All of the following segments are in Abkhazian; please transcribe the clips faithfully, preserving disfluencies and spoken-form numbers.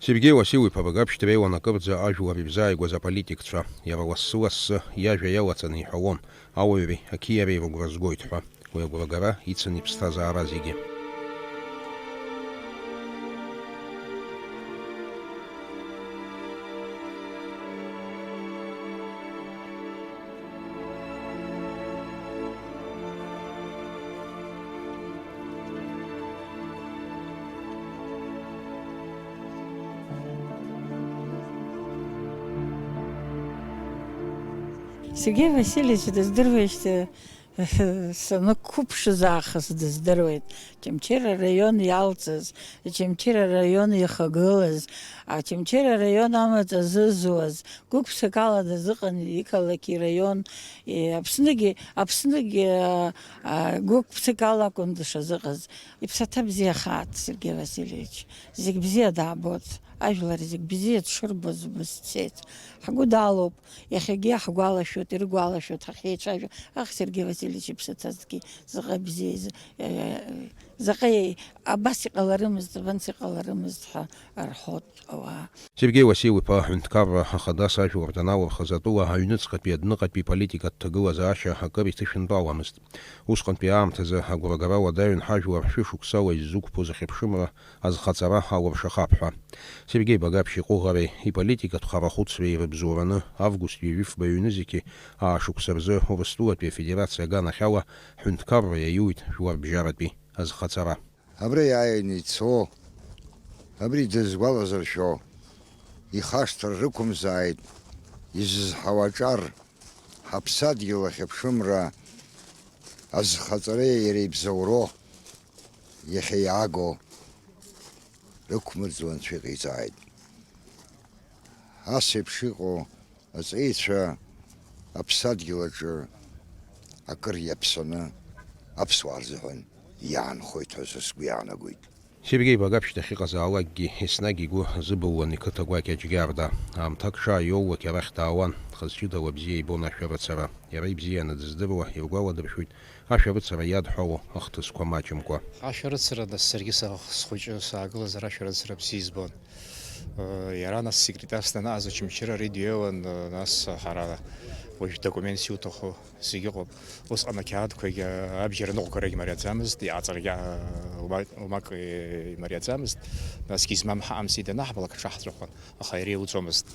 Сергеи Уасил-иԥа Багаԥшь дреиуан акырӡа ажәлар ирзааигәаз аполитикцәа. Иара лассы-лассы иажәа иалаҵаны иҳәалон, ауаҩреи ақьиареи рыгәра згоит ҳәа. Уи агәрагара ицын иԥсҭазаара зегьы. Сергеи Васильевич дыздыруеижьҭеи санықәыԥшыз аахыс дыздыруеит. Очамчыра араион иалҵыз, Очамчыра араион иахагылаз, Очамчыра араион амаҵ азызуаз, гәык-ԥсыкала дазыҟан иқалақь ираион, и-, Аԥсныгьы, Аԥсныгьы, а, а, гәык-ԥсыкала акәын дышазыҟаз. Иԥсаҭа бзиахааит, Сергеи Васильевич. Зегь бзиа даабоит. Ажәлар зегь бзиа дшырбоз убас дцеит. Ҳгәы далоуп. Иахьагьы иаҳгәалашәоит, иргәалашәоит ҳахьеицәажәо. Ах, Сергеи Васильевич иԥсаҭазгьы заҟа бзиа из-, э, заҟа е-, абас иҟаларымызт, абанс иҟаларымызт ҳәа рҳәоит ауаа. Сергеи Уасил-иԥа аҳәынҭқарра ахадас ажәлар даналырхыз атәыла аҩныҵҟатәи адәныҟатәи политикатә ҭагылазаашьа акыр иҭышәынтәаламызт. Усҟантәи аамҭазы агәрагара уадаҩын ҳажәлар шәышықәсала иззықәԥоз ахьыԥшымра азхаҵара алыршахап ҳәа. Сергеи Багаԥшь иҟәыӷареи иполитикатә харахәыцреи ирыбзоураны август ҩажәифба ҩнызқьи аа шықәса рзы Урыстәылатәи Афедерациа аганахьала ҳәынҭқарра иаиуит жәларбжьаратәи азхаҵара. Абра иааины ицо, абри дызгәалазыршәо, ихашҭра рықәымзааит, изызҳауа аҿар, ҳаԥсадгьыл ахьыԥшымра азхаҵареи иареи ибзоуроу иахьа иааго рықәмырӡуа Анцәа иҟаиҵааит. Ас еиԥш иҟоу аҵеицәа аԥсадгьыл аҿы акыр иаԥсаны аԥсуаа рзыҳәан иаанхоит ҳәа са сгәы иаанагоит. Сергеи Багаԥшь дахьыҟазаалакгьы еснагь игәы зыбылуан иқыҭа гәакьа Џьгьарда. Аамҭак шааиоулак арахь даауан, хаз ҷыдала бзиа ибон ашәарыцара. Иара ибзианы дыздыруа иргәаладыршәоит ашәарыцара иадҳәалоу ахҭысқәа маҷымкәа. Ашәарыцара, нас, саргьы са схәыҷы саагылазар ашәарыцара бзиа избон. Э, иара, нас, секретарс данааз Очамчыра ари дҩеиуан, э, нас ҳара уажә документс иуҭаху зегь ыҟоуп. Усҟан ақьаадқәагь, э, абџьар ныҟәгарагь мариаӡамызт, иааҵарагь, э, ума-, умак, э, имариаӡамызт. Насгьы измам ҳаамси данаҳбалак аҽаҳҵәахуан, аха иара иуӡомызт.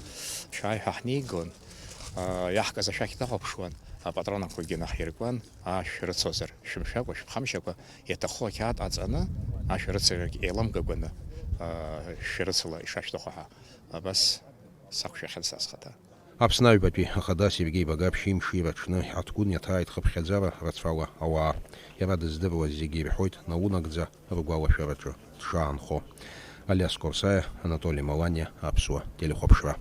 Шәааи ҳәа ҳнеигон, э, иаҳкыз ашәақь дахәаԥшуан, апатронақәагьы наҳиркуан. Ашә рыцозар, шәымшәакәа, шәыԥхамшьакәа, иаҭаху ақьаад ҟаҵаны, ашәарыцарагь еиламгакәаны, аа, шәарыцала ишашәҭаху ҳәа, абас сақәшәахьан са схаҭа. Аԥсны аҩбатәи ахада Сергеи Багаԥшь имшира аҽны иҳаҭгәын иаҭааит хыԥхьаӡара рацәала ауаа. Иара дыздыруаз зегьы ирҳәоит наунагӡа ргәалашәараҿы дшаанхо. Алиас Корсаиа, Анатоли Маланиа, Аԥсуа телехәаԥшра.